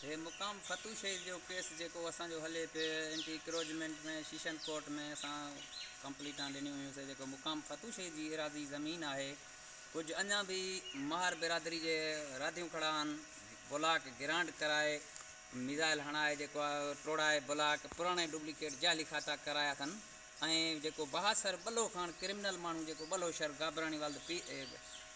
هي مقام فتو شهيد جو ڪيس جيڪو اسان جو هلي پيو اينٽي اڪروچمينٽ ۾ شيشن ڪورٽ ۾ اسان ڪمپليٽان ڏنيون هيون سي جيڪو مقام فتو شهيد جي ايراضي زمين آهي ڪجهه اڃا به مهر برادري جي راڌيون کڙا آهن بلاڪ گرانٽ ڪرائي ميزائل هڻائي جيڪو آهي ٽوڙائي بلاڪ پراڻي ڊپليڪيٽ جعلي کاتا ڪرايا اٿن ۽ جيڪو بااثر ٻلو خان ڪرمنل ماڻهو جيڪو ٻلو شھر گابراڻي والد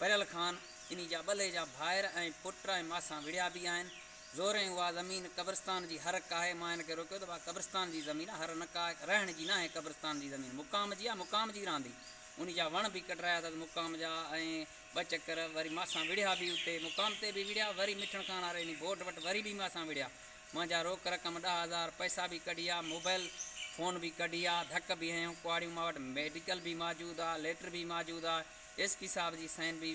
پريل خان انهي جا ٻلي جا ڀائر ۽ پٽ ۽ ماسان وڙهيا به آهن زورين اها زمين قبرستان جي حر ڪاهي مان هن کي روڪيو ته ڀاء قبرستان جي زمين آهي حر نه ڪاهه رهڻ جي ناهي قبرستان جي زمين مقام جي آهي مقام جي رهندي انهي جا وڻ به ڪڍرايا اٿس مقام جا ۽ ٻه چڪر وري ماسان وڙهيا به اتي مقام تي به وڙهيا وري مٺڻ خان واري انهي بورڊ وٽ وري به ماسان وڙهيا منهنجا روڪ رقم 10,000 پئسا به ڪڍي آ، موبائل فون به ڪڍي آ، ڌڪ به هنيو، ڪهاڙيون مان وٽ ميڊيڪل به موجود آ، ليٽر به موجود آ، ايس پي صاحب جي سائن به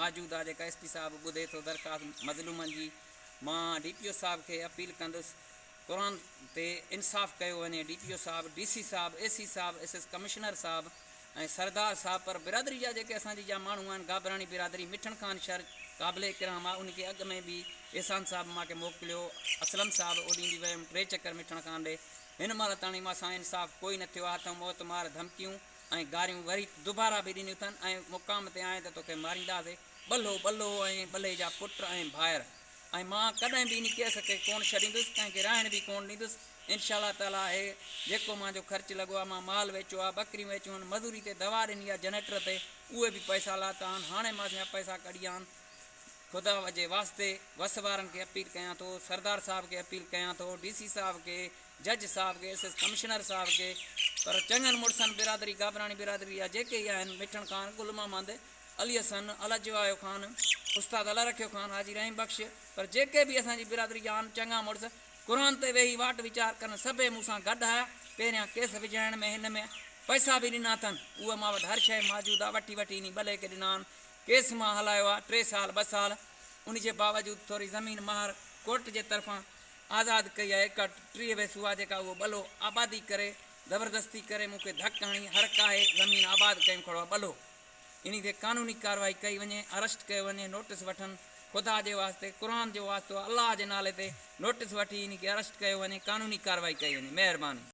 موجود آ، جيڪا ايس پي صاحب ٻڌي ٿو درخواست مظلومن جي، مان ڊي پي او صاحب کي اپيل ڪندس قرآن تي انصاف ڪيو وڃي، ڊي پي او صاحب، ڊي سي صاحب، اي سي صاحب، ايس ايس ڪمشنر صاحب ۽ سردار صاحب پر برادري جا جيڪي اسان جي جا ماڻهو آهن گابراڻي برادري مٺڻ خان شھر قابل اڪرام آ ان کي اڳ ۾ به احسان صاحب مان کي موڪليو اسلم صاحب اوڏي به ويم ٽي چڪر مٺڻ خان ڏي هن مهل تاڻي مان سان انصاف ڪوئي نه ٿيو آ هٿئون موت مار ڌمڪيون ۽ گاريون وري دوباره به ڏنيون اٿن ۽ مقام تي آئين ته توکي مارينداسي ٻلهو ٻلهو ۽ ٻلهي جا پٽ ۽ ڀائر ۽ مان ڪڏهن به ان ڪيس کي ڪونه ڇڏيندس ڪنهن کي رهڻ به ڪونه ڏيندس انشاء الله تعالي هي جيڪو مان جو خرچ لڳو آهي مان مال ويچيو آهي ٻڪريون ويچيون آهن مزوري تي دوا ڏني آهي جنريٽر تي اهي به پئسا لاتا آهن هاڻي مان سيان پئسا ڪڍيا آهن خدا جي واسطي وس وارن کي اپيل ڪيان ٿو سردار صاحب کي اپيل ڪيان ٿو ڊي سي صاحب کي جج صاحب کي ايس ايس ڪمشنر صاحب کي پر چڱن مڙسن برادري گابراڻي برادري جا جيڪي ئي آهن مٺڻ خان گل محمد علي حسن، الله جوايو خان، استاد الله رکيو خان، حاجي رحيم بخش، پر جيڪي به اسان جي برادري جا آهن چڱا مڙس قرآن تي ويهي واٽ ويچار ڪن سڀئي مون سان گڏ آيا پهريان ڪيس وجهائڻ ۾ هن ۾ پئسا به ڏنا اٿن اهي مان وٽ هر شيء موجود آهي وٺي وٺي انهي ٻلي کي ڏنا آهن ڪيس مان هلايو آهي ٽي سال ٻه سال ان جي باوجود ٿوري زمين مهر ڪورٽ جي طرفان آزاد ڪئي آهي ايڪڙ 30 ويسو آهي جيڪا اهو ٻلو آبادي ڪري زبردستي ڪري مون کي ڌڪ هڻي هر ڪاهي زمين آباد ڪيم کڙو آهي ٻلو انهي تي قانوني ڪارروائي ڪئي وڃي ارسٽ ڪيو وڃي نوٽس وٺن خدا جي واسطي قرآن جو واسطو آ الله جي نالي تي نوٽس وٺي انهي کي ارسٽ ڪيو وڃي قانوني ڪارروائي ڪئي وڃي مهرباني.